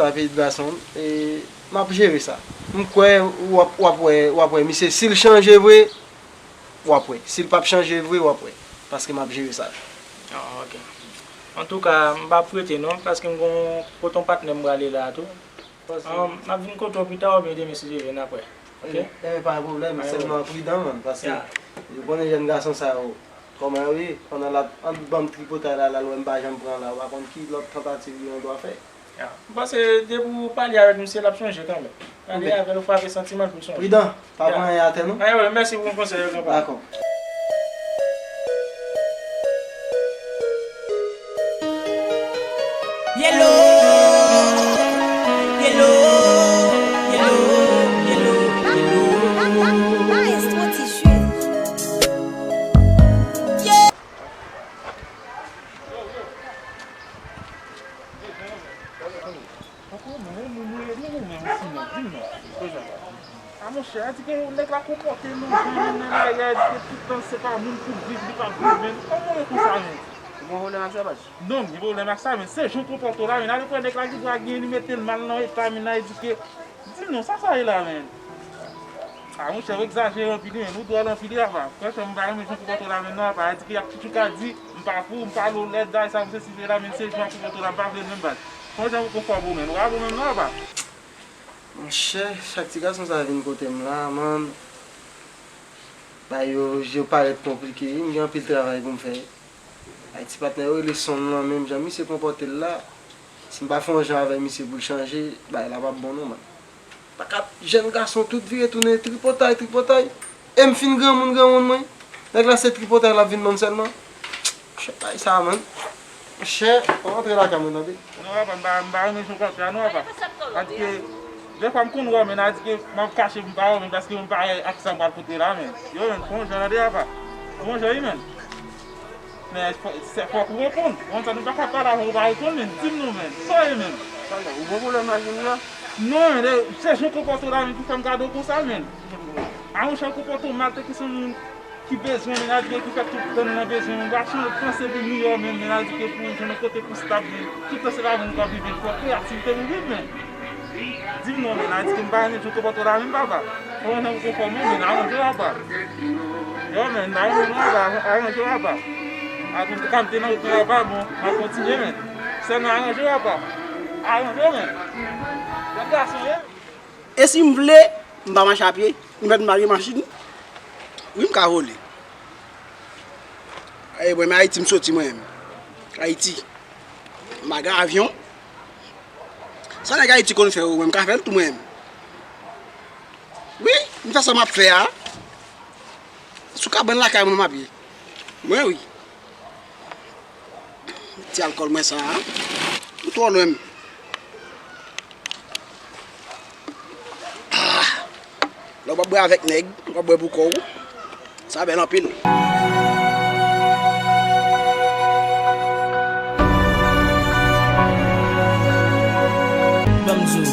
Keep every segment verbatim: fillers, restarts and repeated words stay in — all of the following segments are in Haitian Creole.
Sa peyi de gason, e, m ap jere sa. M kwè w ap, w ap wè, w ap wè misye, si l chanje vre, w ap wè. Si l p ap chanje vre, w ap wè. Paske m ap jere sa. Ah, ok. Antouka, m p ap rete non, paske m gon kote yon patnè m prale la tou. Ah, m ap vin kote w pita oubyen demen si Dye vle n ap wè. Ok? Ebyen, pa gen pwoblèm, sèlman pridan, man, paske ou konnen jèn gason sa yo, kòman yo ye, pandan l ap, ant banm tripotay la, l al wè m pa janm pran la, ou pa konn ki lòt tantativ li gen dwa fè. Ya. M panse depi w pale avèk misye, l ap chanje kanmenm. Pale avè l, ou frape santiman l pou l chanje. Pridan, pa pran anyen atè non. Anyen, mèsi pou konsèy yo, granpa. Dakò. Yellow, yellow, yellow, yellow, yellow. Maestro T J. Yeah. Tankou ou menm, ou menm, ou menm, ou menm, ou menm, ou menm, ou menm, ou menm. A monchè, a di ke nèg la konpòte l yon jan menm nan lari a, di ke tout tan se pa moun pou l viv, li p ap viv menm. Kòman w ye konsa menm? Ou gen pwoblèm ak sa, baz? Non, m gen pwoblèm ak sa, men se jan w konpòte w la, men ale kwè nèg la ki dwa gen, li mete l mal nan eta, men a di ke, di m non, sa sa ye la, men? A monchè, ou egzajere anpil wi, men ou dwòl anpil wi, apa. Franchman, m pa renmen jan w konpòte w la, men non, apa. A di ke y ap toujou ka di, m pa pou, m pa lolèd, day sa, m se si se la, men se jan w konpòte w la, m pa vle l menm, baz. Fè yon jan pou konfòme w, men ou pa bon menm non, apa. Monchè, chak ti gason sa vin kote m la, man, bagay yo, yo parèt konplike wi, m gen anpil travay pou m fè. Ay, ti patnè yo rele sonn lan, menm jan misye konpòte l la, si m pa fè yon jan avè misye pou l chanje, bagay la p ap bon non, man. Pa ka jèn gason tout vire tounen tripotay, tripotay. E m fin granmoun, granmoun mwen. Nèg la se tripotay l ap vin ban m sèlman. Monchè, bay sa, man. Monchè, antre lakay mwen, tande. Non, apa, m pa, m pa renmen jan w konpòte a non, apa. Paske, dèfwa m konn wè w, men a di ke m ap kache pou m pa wè w, men paske m pa wè ak sa m pral kontre la, men. Yo, men, fè yon jan, tande, apa. Fè yon jan, wi, men. Men fò, se, fòk ou reponn. Konsa nou pa ka pale avè w, ou pa reponn, men. Di m non, men. Sa w ye, men? Ou gen pwoblèm ak Junior? Non, men, se jan w konpòte w la, men, ki fè m gade w konsa, men. A monchè, w konpòte w mal, tankou se yon moun ki bezwen, men, a di ke ki fè tout tan nou nan bezwen, men. Pa chan-, panse pou miyò, men, men, a di ke pou jwenn yon kote pou stab, men. Tout tan se pa moun k ap viv, men. Fòk kreyativite nou viv, men. Di m non, men, a di ke m pa renmen jan w konpòte w la, men, papa. Fò w nan konfòme w, men, aranje w, apa. Yo, men, m pa renmen non, apa, aranje w, apa. Akoz ka m te nan wout mwen, apa, bon, m ap kontinye, men. Sèlman aranje w, apa. Aranje w, men. Jèn gason, ye. E si m vle, m pa mache a pye, m mèt mare machin. Wi, m ka vole. E mwen, men Ayiti m soti, mwen menm. Ayiti. M pa gen avyon. Sa nèg Ayiti konn fè yo, mwen, m ka fè l tou, mwen menm. Wi, m fè sa m ap fè a. Sou kabann lakay mwen m ap ye. Mwen, wi. Ti alkòl mwen sa a. Ou twò lwen m. Ah. Lè w ap bwè avèk nèg, w ap bwè pou kò w. Sa bèl anpil. Ban m di w,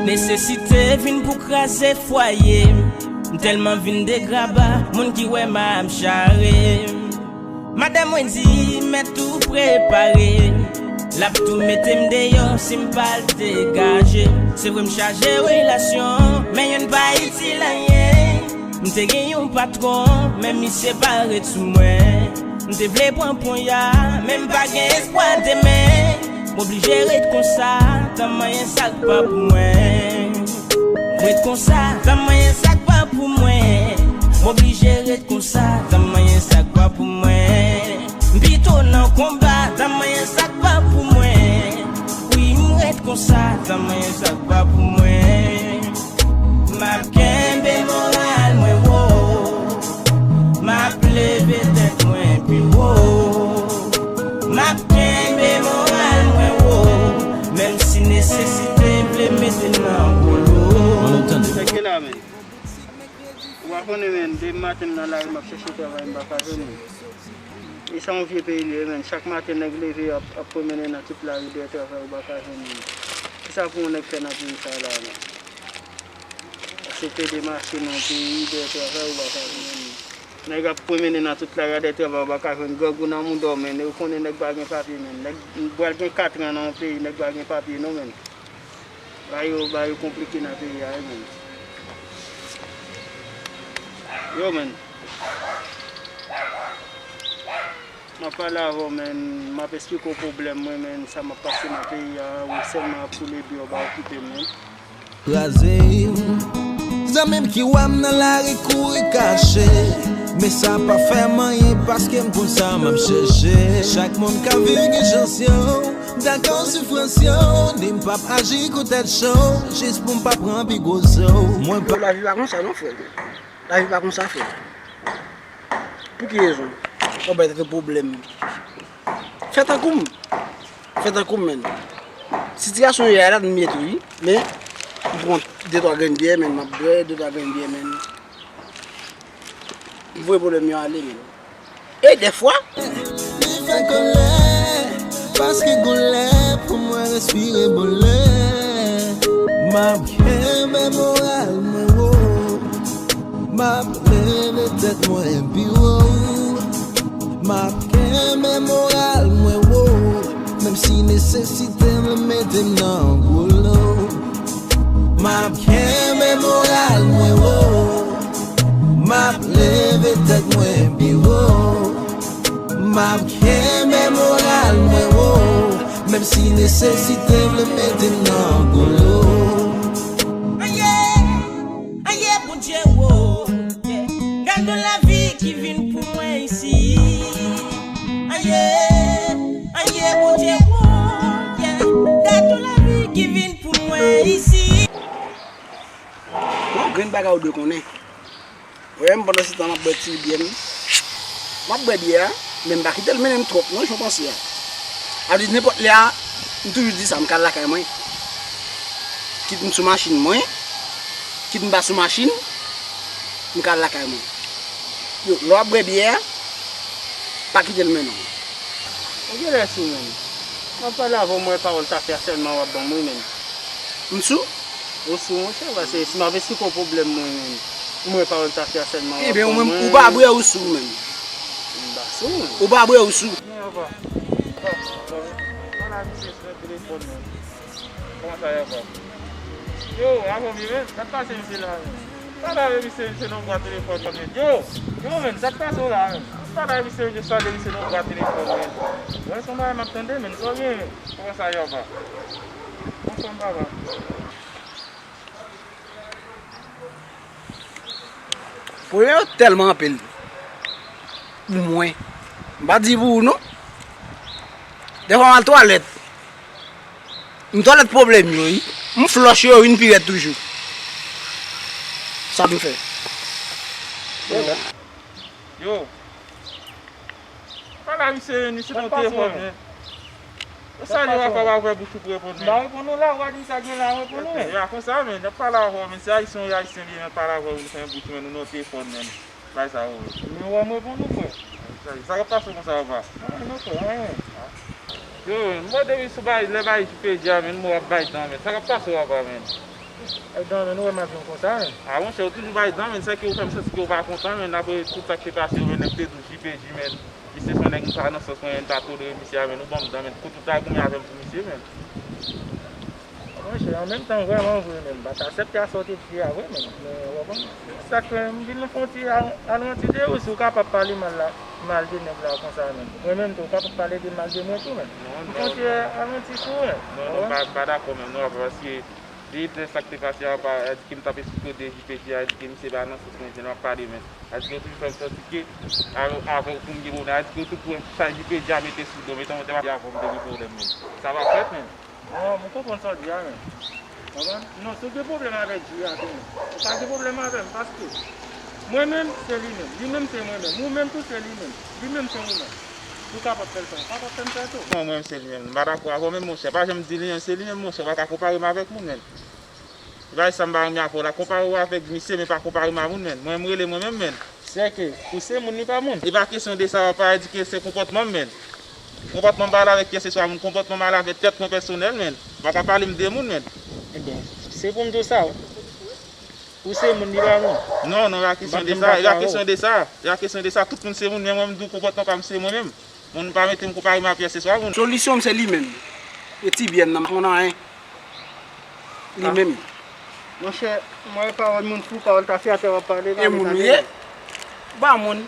nesesite vin pou kraze fwaye m. M tèlman vin degraba, moun ki wè m a ap chare m. Madanm mwen di, mèt ou prepare. L ap tou mete m deyò si m pa al degaje. Se vre m chaje relasyon, men youn pa itil anyen. M te gen yon patwon, men misye pa ret sou mwen. M te vle pran ponya, men m pa gen espwa demen. M oblije ret konsa, tan manyen sa k pa pou mwen. Ret konsa, tan manyen sa k pa pou mwen. M oblije ret konsa, tan manyen sa k pa pou mwen. M pito nan konba, tan manyen sa k pa pou mwen. Wi, m ret konsa, tan manyen sa k pa pou mwen. M ap kenbe moral mwen wo. M ap leve tèt mwen pi wo. M ap kenbe moral mwen wo. Menm si nesesite vle mete m nan gwo lo. Ann tande. Chèke la, men. Ou pa konnen, men, depi maten m nan lari, m ap chèche travay, m pa ka jwenn li. E sa yon vye peyi li ye, men. Chak maten, nèg leve, ap, ap pwomennen nan tout lari dèyè travay, ou pa ka jwenn li. Kisa pou yon nèg fè nan peyi sa la, men? Paske w pede mache nan yon peyi dèyè travay, ou pa ka jwenn li. Nèg ap pwomennen nan tout lari a dèyè travay, ou pa ka jwenn grangou nan mouda w, men. Ou konnen nèg pa gen papye, men. Nèg pral gen katran nan yon peyi, nèg pa gen papye, non, men. Bagay yo, bagay yo konplike nan peyi a, wi, menn. Yo, menn. M ap pale avè w, menn. M ap esplike w pwoblèm mwen, menn. Sa m ap pase nan peyi a, ou sèlman ap koule biyè, w pa okipe m, menn. Kraze m. Zanmi m ki wè m nan lari kouri kache. Men sa pa fè m anyen paske m konn sa m ap chèche. Chak moun ka viv gen chans yo. M dakò soufrans yo. Ni m p ap aji kou tèt cho. Jis pou m pa pran pi gwo zo. Mwen pa. Lavi pa konsa non, frè. Lavi pa konsa, frè. Pou ki rezon? W ap bay tèt ou pwoblèm. Fè tankou m. Fè tankou m, menn. Sitiyasyon yo ye a, la, m ye tou, wi. Men, m pran de twa grenn byè, menn, m ap bwè de twa grenn byè, menn. M voye pwoblèm yo ale, menn. E dèfwa. Li fè kòlè, paske gon lè pou mwen respire bonè. M ap kenbe moral mwen wo. M ap leve tèt mwen pi wo. M ap kenbe moral mwen wo. Menm si nesesite vle mete m nan gwo lo. M ap kenbe moral mwen wo. M ap leve tèt mwen pi wo. M ap kenbe moral mwen wo. Menm si nesesite vle mete m nan gwo lo. Aye, aye, Bondye wo. Gade lavi ki vin pou mwen isi. Aye, aye, Bondye wo. Gade lavi ki vin pou mwen isi. Bon, grenn bagay ou dwe konnen. Ou wè m pandan se tan m ap bwè ti byè m. M ap bwè byè a, men m pa kite l mennen m twòp non, jan w panse a. A di nenpòt lè a, m toujou di sa, m ka al lakay mwen. Kit m sou machin mwen, kit m pa sou machin, m ka al lakay mwen. Yo, lè w ap bwè byè a, pa kite l mennen w. Ou genlè sou, menn. M ap pale avè w, m wè pawòl tafya sèlman w ap ban m, wi, menn. M sou? Ou sou, monchè, paske si m ap esplike w pwoblèm mwen, menn, m wè pawòl tafya sèlman w ap ban mwen. Ebyen, ou menm, ou pa bwè ou sou, menn. M pa sou, menn. Ou pa bwè ou sou. Men, apa. Apa. Apa la, misye sou telefòn, menn. Kòman sa ye, apa? Yo, avè w, menn, sa k pase misye la, menn? Pale avè misye, misye nan bwa telefòn, menn. Yo, yo, menn, sa k pase w la, menn? Pale avè misye, misye sale misye nan bwa telefòn, menn. Wè, se yon bagay m ap tande, menn. Sa w gen, menn? Kòman sa ye, apa? Anfòm, papa. Pwoblèm yo tèlman anpil pou mwen. M pa di pou ou non. Dèfwa m al twalèt. M twalèt pwoblèm yo, wi. M flòch yo, vin pi rèd toujou. Sa m fè. Yo. Pale a misye, misye nan telefòn, men. Sa li w ap pale avè bouch ou pou reponn, men. M pa reponn ou la, ou pa di m sa gen la, reponn ou, men. E pa konsa, men, n ap pale avè w, men. Se ayisyen ou ye, ayisyen li ye, men pale avè w, li fè yon bout, men, nou nan telefòn, men. Bay sa, ou. Men wè m reponn ou, frè. Sa, sa k ap pase konsa, papa? Anyen non, frè, anyen. Yo, m wè depi sou bay, lè bay J P J a, men, m wè w ap bay dan, men. Sa k ap pase, papa, men? Bay dan, men, ou wè m ap jwenn konsa, men. A, monchè, ou toujou bay dan, men, sa ke ou fè m santi ke ou pa kontan, men, apre tout sa k te pase yo, men, nèg te di w J P J, men. Misye se yon nèg m pa nan sans mwen, m ta tolere misye a, men ou ban m dan, men kote ou ta goumen avè m pou misye, men. Monchè, an menm tan, vrèman vre, men m pa t aksepte a sa w te di a vre, men, men w konprann. Sa k fè m vin fè yon ti al-, alanti de ou, si w kapab pale mal la, mal de nèg la konsa, men. Mwen menm tou, w kapab pale de mal de mwen tou, men. M fè yon ti alanti sou ou, men. Non, non, m pa, m pa dakò menm, non, paske depi lè sa k te pase a, pa, a di ke m t ap esplike w de J P J a, a di ke misye pa nan sans mwen, jan l ap pale, men. A di ke w toujou fè m santi ke avè, avè w pou m gen pwoblèm. A di ke w toujou wè chay J P J a mete sou do m, etan w te avè m te gen pwoblèm, men. Sa pa fèt, men. Non, m konprann sa w di a, men. Konprann? Non, si w gen pwoblèm avèk Jiri a tou, men. Ou pa gen pwoblèm avè m, paske mwen menm, se li menm. Li menm, se mwen menm. Ou menm tou, se li menm. Li menm, se ou menm. Ou kapab fè l fè, ou kapab fè m fè tou. Non, mwen menm, se li menm. M pa dakò avè w menm, monchè. Pa janm di li menm, se li menm, monchè. Ou pa ka konpare m avèk moun, menm. E pa sa m pa renmen avè w la. Konpare w avèk misye, men pa konpare m a moun, menm. Mwen, m rele mwen menm, menm. Sèke, ou se moun, li pa moun. E pa kesyon de sa, pa di ke se konpòtman m, menm. Konpòtman m pa al avèk kiyès se swa moun, konpòtman m al avèk tèt mwen pèsonèl, menm. Ou pa ka pale m de moun, menm. Ebyen, se pou m di w sa, ou se moun, li pa moun. Non, non, e pa kesyon de sa, e pa kesyon de sa, e pa kesyon de sa, tout moun se moun, men mwen, m di w konpòtman pa m se mwen menm. Moun pa mete m konpare m a pyès se swa moun. Solisyon m se li menm. E ti byè m nan, m pa konn anyen. Li menm. Monchè, mwen pawòl moun fou, pawòl tafyatè w ap pale la. E moun ou ye? Ou pa moun.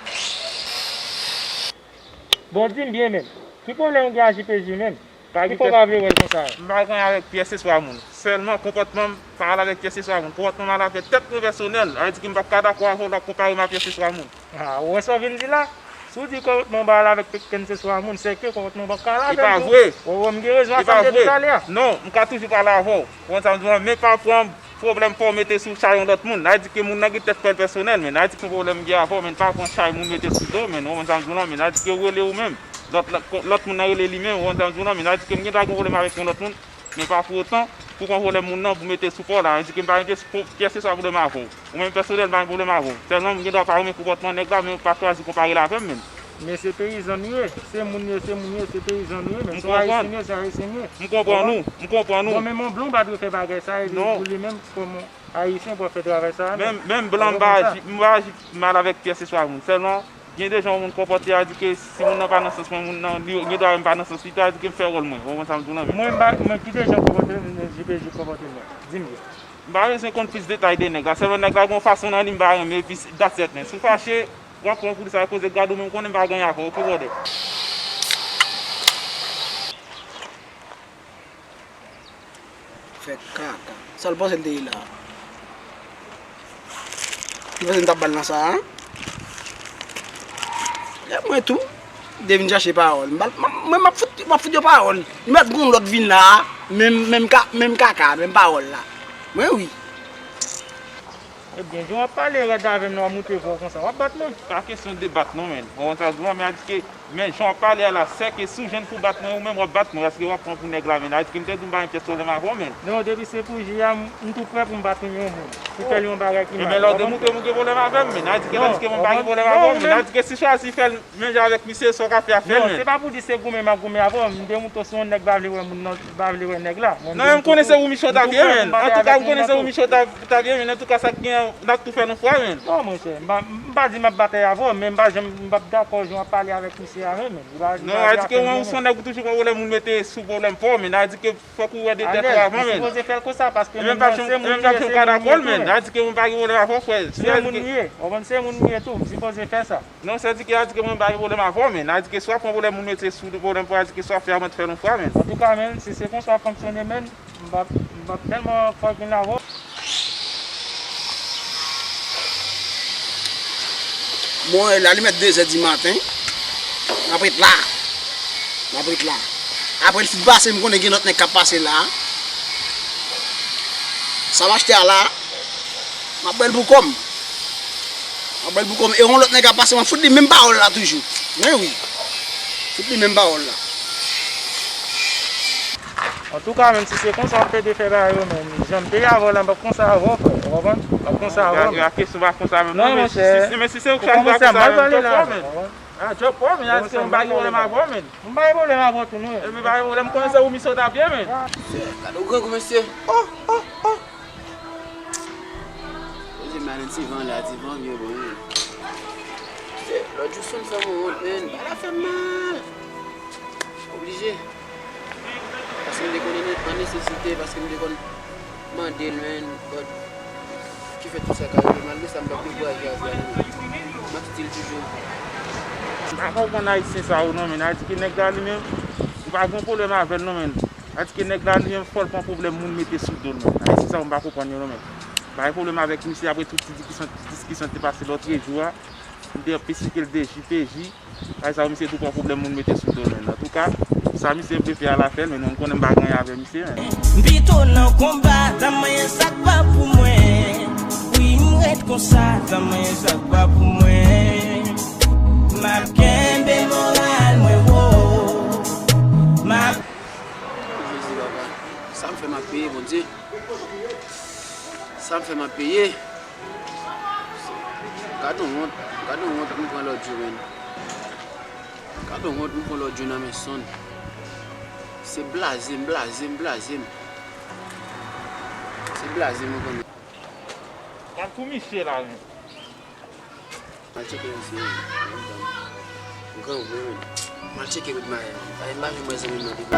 Bon, di m byen menm. Ki pwoblèm ou gen ak J P J menm? Ki fè w pa vle wè l konsa? M pa gen anyen avèk pyès eswa moun. Sèlman konpòtman m pa al avèk pyès eswa moun. Konpòtman m al avèk tèt mwen pèsonèl. Sa vle di ke m p ap ka dakò avè w lè w ap konpare m a pyès eswa moun. Ah, ou wè sa w vin di la? Si w di konpòtman w pa al avèk pyès eswa moun, sèke konpòtman w p ap ka al avè l tou. E pa vre. Ou wè m gen rezon ak sa m te di w talè a. Non, m ka toujou pale avè w. Ou konprann sa m di w lan? Men pa pran pwoblèm pa w mete sou chay yon lòt moun. Sa vle di ke moun nan gen tèt pa l pèsonèl, men sa vle di ke pwoblèm m gen avè w, men pa pran chay moun mete sou do w, men ou konprann sa m di w lan? Men sa vle di ke rele ou menm. Lòt, lòt, lòt moun nan rele li menm, ou konprann sa m di w lan? Men sa vle di ke m gen dwa gen pwoblèm avèk yon lòt moun, men pa pou otan pou pran pwoblèm moun nan pou mete sou pa w la. Sa vle di ke m pa gen pyès, pyès eswa pwoblèm avè w. Ou menm pèsonèl, m pa gen pwoblèm avè w. Sèlman m gen dwa pa renmen konpòtman nèg la, men pa chwazi konpare l avè m menm. Men se peyizan nou ye. Se moun nou ye, se moun nou ye, se peyizan nou ye, men se ayisyen nou ye, se ayisyen nou ye. M konprann ou, m konpran nou. Bon, men Mont Blanc pa dwe fè bagay sa, e pou li menm, kòm ayisyen, pou fè travay sa a menm. Menm, menm blan, m pa aji, m pa aji mal avèk pyès eswa moun. Sèlman, gen de jan yon moun konpòte a, di ke si moun nan pa nan sans mwen, moun nan, li gen dwa menm pa nan sans li tou, a di ke m fè wòl mwen. Ou konprann sa m di w lan, men. Mwen, m pa, mwen, ki de jan konpòte m, J P J konpòte m nan? Di m byen. M pa bezwen konn plis detay de nèg la. Sèlman nèg la gen yon fason nan li m pa renmen, epi that's it, men. Si w fache, w ap pran pou li sa, koze gad ou menm konnen m pa gen anyen avè w, oke, brother? Fè kaka. Sa l panse l te ye la? Li panse m t ap ba l nan sa a? E mwen tou, m te vin chache pawòl. M pa, m, mwen, m ap fout, m ap fout yo pawòl. Li mèt gon lòt vin la a, menm, menm ka, menm kaka, menm pawòl la. Mwen wi. Ebyen, jan w ap pale rèd avè m nan, w ap moute vwa w konsa, w ap bat mwen. Pa kesyon de bat non, menn. Ou konn sa m di w lan, men sa vle di ke, men jan w ap pale a la, sèke si w jwenn pou bat mwen, ou menm w ap bat mwen, paske w ap pran pou nèg la, menn. Sa vle di ke m te di w m pa gen pyès pwoblèm avè w, menn. Non, depi se pou jwe a, m, m tou prè pou m bat yon moun. Pou fè l yon bagay ki mal. Ebyen, lè w demontre m ou gen pwoblèm avè m, menn. Sa vle di ke, tandis ke mwen pa gen pwoblèm avè w, menn. Sa vle di ke si w chwazi fè l menm jan avèk misye, sa w ka fè a, fè l, menn. Non, se pa pou di se goumen m ap goumen avè w, m demontre w se yon nèg pa vle wè moun nan, pa vle wè nèg la. Non, men m konnen se ou Michel w t ap ye, menn. Antouka, m konnen se ou Michel w t ap, w t ap ye, menn. Antouka, sa k gen, n ap tou fè nou fwa, menn. Non, monchè, m pa, m pa di m ap batay avè w, men m pa janm, m p ap dakò jan w ap pale avèk misye a, menn. Non, sa vle di ke ou se yon nèg ou toujou pran pwoblèm moun mete sou pwoblèm pa w, menn. Sa vle di ke fòk ou wè de tèt ou avan, menn. Alèz, ou sipoze fè l konsa, paske moun nan se moun li ye, se moun li ye tou, menn. Sa vle di ke mwen pa janm, mwen pa janm ka dakò l, menn. Sa vle di ke mwen pa gen pwoblèm avè w, frè. Se moun li ye, ou konprann, se moun li ye tou, m sipoze fè sa. Non, sa vle di ke, sa vle di ke mwen pa gen pwoblèm avè w, menn. Sa vle di ke si w ap pran pwoblèm moun mete sou pwoblèm pa w, sa vle di ke sa w ap fè a mwen t fè l yon fwa, menn. Antouka, menn, si se konsa w ap fonksyone, menn, m p ap, m p ap tèlman fucking avè w. Bon, e la, li mèt de zè di maten. N ap ret la. N ap ret la. Apre l fin pase, m konnen gen lòt nèg k ap pase la. Sa m achte a la, m ap ba l pou kò m. M ap ba l pou kò m. E yon lòt nèg ap pase, m ap fout li menm pawòl la toujou. Men wi. Fout li menm pawòl la. Antouka, menm si se konsa w ap plede fè bagay yo, menm jan m te ye avè w la, m p ap konsa avè w, frè. Ou konprann? M p ap konsa avè w, menm. Kesyon pa konsa menm, non, men si, si, men si se ou k chwazi pa konsa menm, tchòp pa w, menn. Ah, tchòp pa w, menn, sa vle di ke m pa gen pwoblèm avè w, menn. M pa gen pwoblèm avè w tou, non. Ebyen, pa gen pwoblèm, m konnen se ou Michel w t ap ye, menn. Gade yon grangou, mesye. Oh, oh, oh. Poze m la nan ti van la, ti van byen bon, wi. Se lòt jou Sony fè m wont, menn. Bagay la fè m mal. Oblije. Paske m te konn an nesesite, paske m te konn mande l, menn. But, ki fè tout sa ka rive. Malgre sa, m p ap dekouraje avè l, menn. M ap still toujou. M pa konprann Ayisyen sa yo, non, menn. Sa vle di ke nèg la, li menm, ou pa gen pwoblèm avè l, non, menn. Sa vle di ke nèg la, li menm, fò l pran pwoblèm moun mete sou do l, menn. Ayisyen sa yo, m pa konprann yo, non, menn. M pa gen pwoblèm avèk misye apre tout ti diskisyon, diskisyon te pase lòtrejou a. M te ap esplike l de J P J. Ay sa, misye tou pran pwoblèm moun mete sou do l, menn. Antouka, sa misye vle fè a, l a fè l, menn, mwen m konnen m pa gen anyen avè misye, menn. M pito nan konba, tanmen sa k pa pou mwen. Wi, m ret konsa, tanmen sa k pa pou mwen. M ap kenbe moral mwen wo. M ap Jezi, papa, sa m fè m ap peye, Bondye. Sa m fè m ap peye. Gad yon wont, gad yon wont m pran lòt jou, menn. Gad yon wont m pran lòt jou nan men Sony. Se blaze m, blaze m, blaze m. Se blaze m, ou konnen. Gad pou misye la, menn. M al tcheke misye, menn. Gran vre, menn. M al tcheke bout mayo. Ay, m pa vin wè zanmi m nan depi.